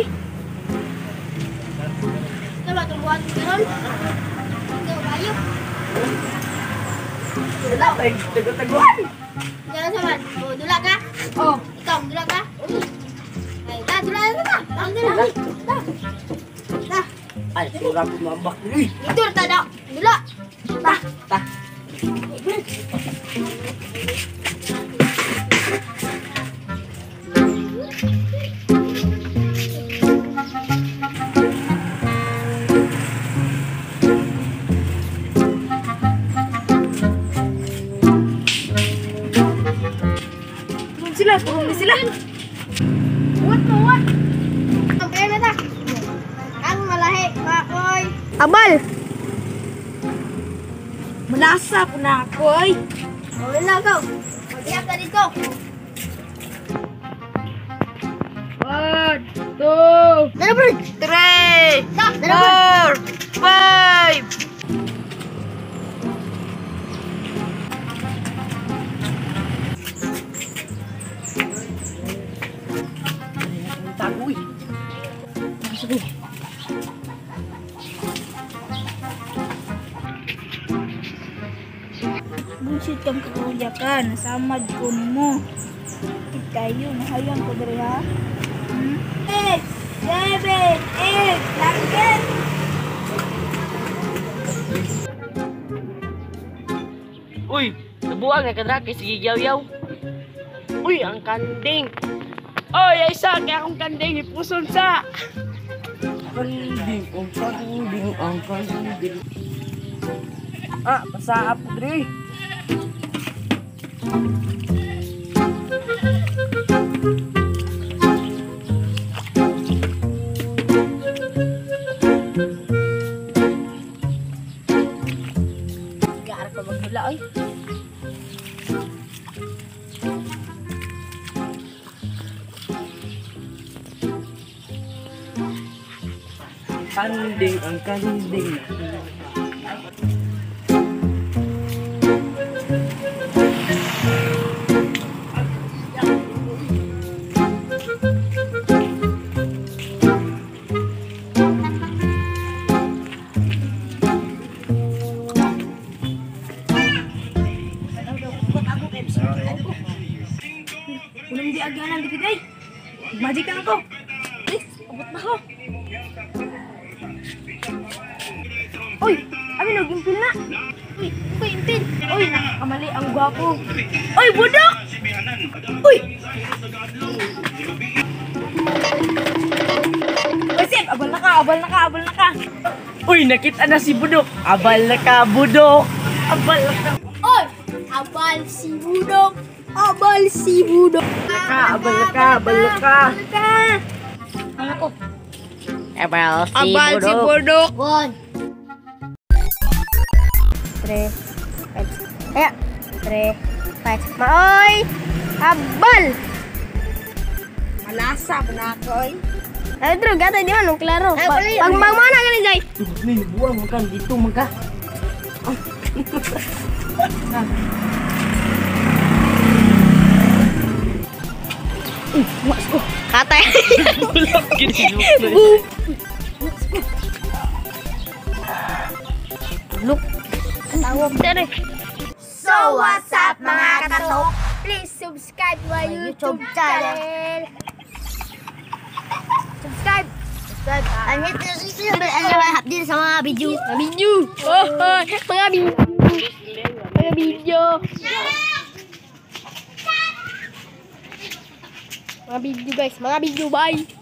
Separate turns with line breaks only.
oy. Tama tong buhat karon. Ikaw kayo.
Wala tay tago-taguan.
Jangan sama. Oh, dula ka? Oh, ikaw dula ka? Ay, ta dula na ta. Ang dula. Ta. Ta.
Ay, sura ko mabak diri.
Dito ta daw. Dula. Ta.
Ta.
Sila, turong ni sila.
What mo what? Ang kaya na ta. Ang malahi makoy. Abal.
Malasa po na ako, oy.
Oh, na go. Magdiyak ka dito.
1, 2,
Dala bro.
3,
Ta, dala bro.
4, 5.
Tago eh.
Sige. Bullshit kang kakuya ka, nasamad ko nimo. Kit kayo, nahayang ko diri ha. 6, 7, 8, 9.
Uy, nabuang na kadra kay sige yaw-yaw. Uy, ang kanding. Oy, ay isa kay akong kanding ipuson sa. Kanding, ang kanding, ang kanding. Ah, basa po diri.
Gaar pa magdula oy.
Kanding, ang kanding.
Unang di agyanan di kay. Magic ka na ko. Please, abot na ko. Uy, amin og impil na.
Uy, uy, impil.
Uy, nakakamali ang gwapo. Uy, budok! Uy! Uy, Seb, abal na ka, abal na ka, abal na ka.
Uy, nakita na si Budok. Abal na ka, Budok. Abal na ka.
Oy, abal si Budok. Abal si Budok.
Ka, abal na ka, abal na ka.
Ano ko?
Abal si
Abal si Budok.
1 3 5. Kaya 3 5. Maoy! Abal!
Malasa pa na ako, oy.
Ay, Drew, gata di man, klaro. Pag magmana ka ni Jai.
Ni buang man kan dito man ka.
Mas ko.
Katay.
Boom.
Look.
Tawag dere. So what's up mga katok? Please subscribe to my YouTube channel. Subscribe. Subscribe. And hit the subscribe bell and update sa mga video. Mga video. Oh, mga video. Mga video. Mga video guys, mga video, bye.